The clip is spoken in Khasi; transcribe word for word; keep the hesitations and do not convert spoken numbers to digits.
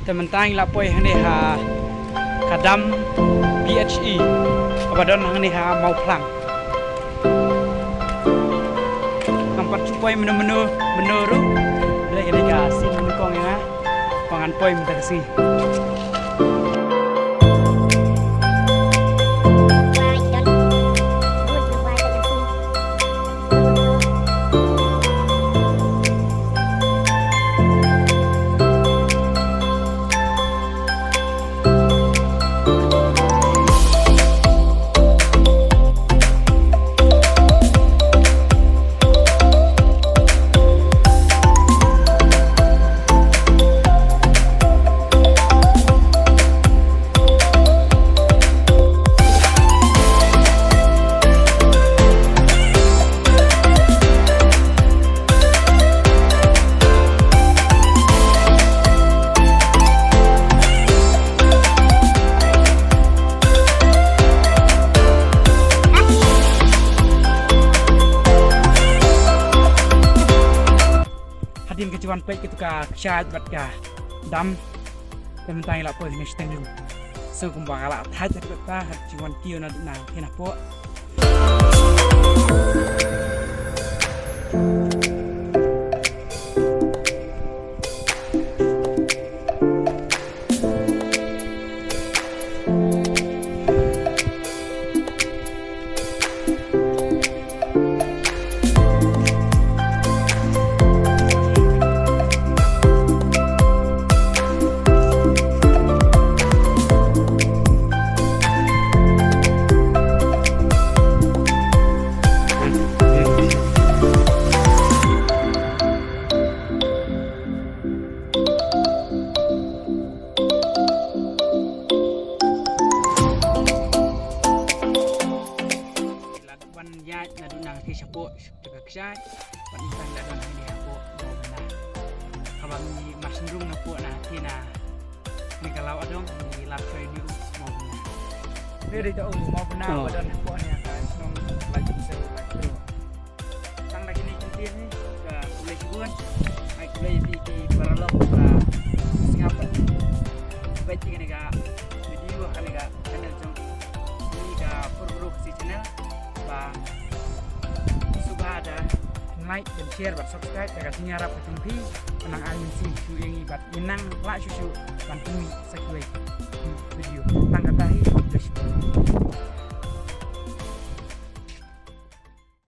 Te mynta ngi la poi hangne ha ka dam P H E kaba don hangne ha Mawphlang. Ngam pat shu poi mynno mynno mynno ruh. Dei ka dei ka sien mynno kong ïa nga ba ngan poi mynta ka sngi. Hadien ka jingwan peit katu ka kshaid bad ka dam. Te mynta ngi la poi hangne sha teng. So kumba nga la thait haduh katta, ka jingwan kiew naduh na phi na pok. Wan ïaid naduh nangta shapoh sha ka kshaid. Bad mynta la don hangne hapoh Mawbynna. Haba ngi mar shynrung napoh na te na ne ka law adong ngi lap shoi ne u Mawbynna. Te dei ta u Mawbynna ba don hapoh ne ka shnong Laitjungseu Laitbro. Tang da kine ki ktien hi, ka khublei shibun. Ai khublei ïa phi ki paralok ba sngap bad peit ïa kane ka video ha kane ka channel jong ngi ka Purguru Khasi Channel. Ba sngewbha da like, dan share bad subscribe da ka jingïarap ka jong phi. Nang ai mynsiem shuh ïa ngi bad ngin nang lah shuh shuh ban pynmih sa kiwei ki video. Tang kata hi, khublei shibun.